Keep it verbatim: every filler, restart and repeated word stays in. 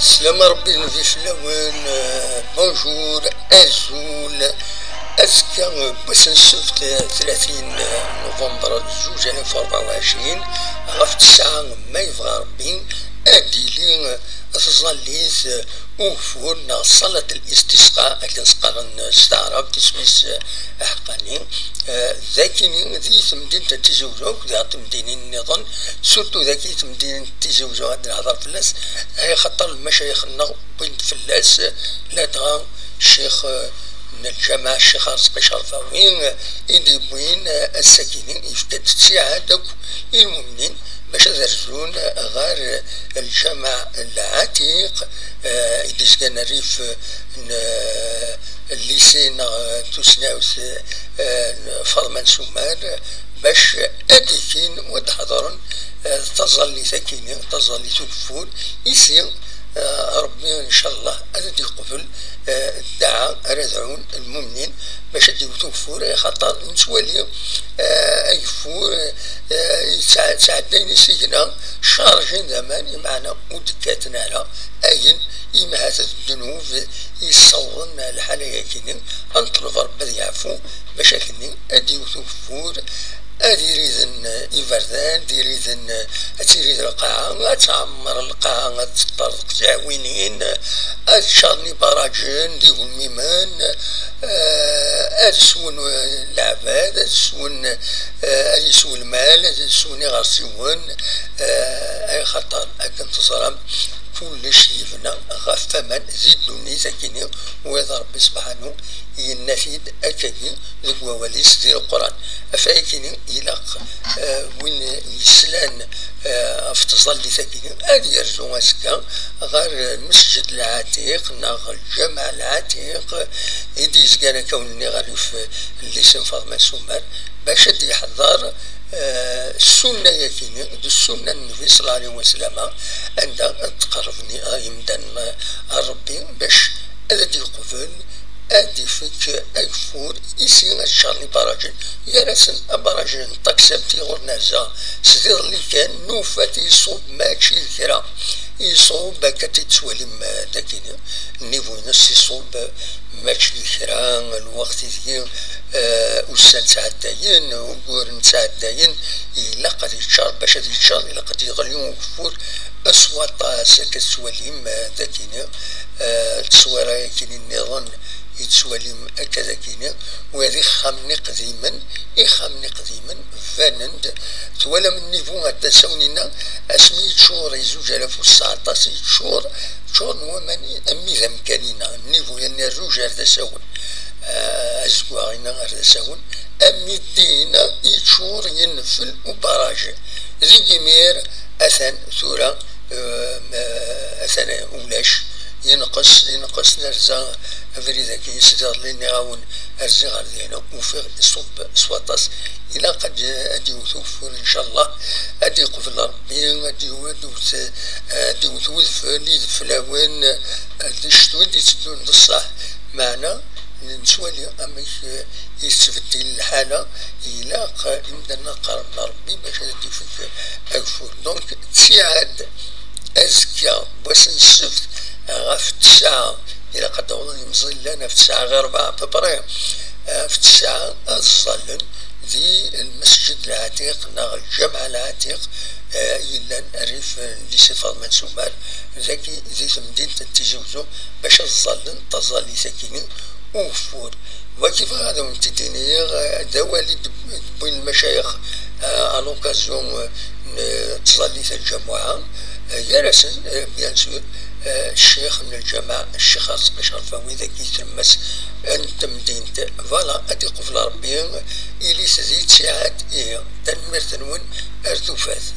Slam Rebbi, Nnbi fell-awen. Euh, bonjour, azul. Azekka, euh, wass n ssebt, euh, tlatin novembre zuǧ alaf u rebɛa u ɛecrin, ɣef tesɛa, ma yebɣa Rebbi, ad d-tili, euh, tẓallit, euh, ugeffur neɣ ṣalat l-istisqa, akken s-qqaren s taɛrabt, isem-is, euh, aḥeqqani. Euh, d akini di temdint n Tizi Uzzu, akked temdinin nniḍen, surtout dagi temdint n Tizi Uzzu ad nehder fell-as, axaṭer lmacayix-nneɣ wwin-d fell-as, ladɣa ccix, eh, n lǧameɛ, Ccix Arezqi Cerfawi, eh, i d-yewwin, eh, ass-agi-nni, yefka-d ttiɛad akk i lmumnin bac ad rzun, eh, ɣer, eh, lǧameɛ lɛatiq, eh, i d-yezgan rrif, eh, n, eh, llisi neɣ, eh, tusnawt, eh, n Faḍma n Sumer, bac ad d-ikin u ad d-ḥeḍren, eh, taẓallit akini, taẓallit ugeffur, isi, eh, Rebbi, ncallah, ad d-yeqbel, eh, ddeɛa ara dɛun lmumnin bac ad d-iwet ugeffur, axaṭer nettwali, eh, ageffur, eh, yettɛa-, ttɛeddayen isigna, carjin d aman, imeɛna ur d-kkaten ara, ayen, imahat d ddnub yessawḍen lḥala-agi-nni, ad neṭleb Rebbi ad yeɛfu, bac akken ad d-iwet ugeffur, ad iriden iberdan, ad iriden, ad tirid lqaɛa, ad tɛemmer lqaɛa, ad teṭṭerḍeq tiɛwinin, ad ččaṛen ibaraǧen d igelmimen, eh, ad swen leɛbad, ad swen, eh, ad yeswen lmal, ad swen iɣersiwen, eh, axaṭer akken teẓram kullec yebna ɣef waman di ddunit akini, wid Rebbi sebḥanu yenna-t-id akkagi deg wawal-is di Leqran. Ɣef ayakini ilaq, eh, win yeslan, eh, ɣef tẓallit-agi ad yerzu azekka ɣer lmesǧed lɛatiq neɣ lǧameɛ lɛatiq i d-yezgan akka wen-nniɣ rrif n llisi n Faḍma n Sumer bac ad d-yeḥḍer, eh, ssunna-yagi-nni d ssunna n Nnbi ṣella Llahu ɛalayhi wa sallam, anda ad d-qerrben i-, yimdanen ɣer Rebbi bac ad d-yeqbel, ad d-ifek ageffur, isi ad ččaṛen ibaraǧen, gar-asen abaraǧ n ṭaksabti ɣur nerza sdiḍelli kan, nufa-t iṣub mačči d kra, iṣub akka t-id-tettwalim, eh, dagini, nnivu-ines iṣub mačči d kra, lweqt ideg, eh, ussan ttɛeddayen, uguren ttɛeddayen, ilaq ad yeččaṛ, bac ad yeččaṛ ilaq ad yeɣli ugeffur s waṭas, akka tettwalim, eh, dagini, eh, tteswira-yagini nniḍen i tettwalim akka dagini, wa d ixxamen iqdimen, ixxamen iqdimen banen-d, twalam nnivu ar d-asawen-inna, asmi yeččur i zuǧ alaf u tseɛṭac, yeččur, ččuren waman, ammi d amkan-inna, nnivu yanni rruj ar d-asawen, eh, azeggaɣ-inna ar d-asawen, ammi d-inna yeččur yenfel ubaraǧ. Deg imir, atan tura, eh, ma-, atan ulac, yenqes, yenqes nerza abrid-agi, sdiḍelli nniɣ-awen, rziɣ ar dina, ufiɣ iṣubb s waṭas. Ilaq ad, ad yewwet ugeffur, ncallah, ad yeqbel Rebbi, ad yew-, ad yewwet, ad yewwet udfel, idfel-awen, d ccetwa i d-itteddun d ṣṣeḥ. Meɛna, nettwali amek, eh, yettbeddil lḥala, ilaq imdanen ad qarben Rebbi bac ad d-ifek ageffur. Donc, ttiɛad azekka, wass n ssebt, ɣef tesɛa, ilaq ad d-awḍen yimẓillan ɣef tesɛa ɣir rebɛa, à peu près, ɣef tesɛa ad ẓẓallen di lmesǧid lɛatiq neɣ lǧameɛ lɛatiq, eh, yellan rrif n lycée Faḍma n Sumer, dagi di temdint n Tizi Uzzu, bac ad ẓẓallen taẓallit-agi-nni ugeffur. Wagi bɣiɣ ad awen-t-id-iniɣ, eh, d awal i d-, d-wwin lmacayix, eh, à l'occasion, eh, n, eh, tẓallit n lǧamuɛa, eh, gar-asen, eh, bien sûr, eh, ccix n lǧameɛ, Ccix Arezqi Cerfawi, dagi tlemmast n temdint. Voilà, ad iqbel Rebbi, ilit di ttiɛad, ihi, tanemmirt-nwen, ar tufat.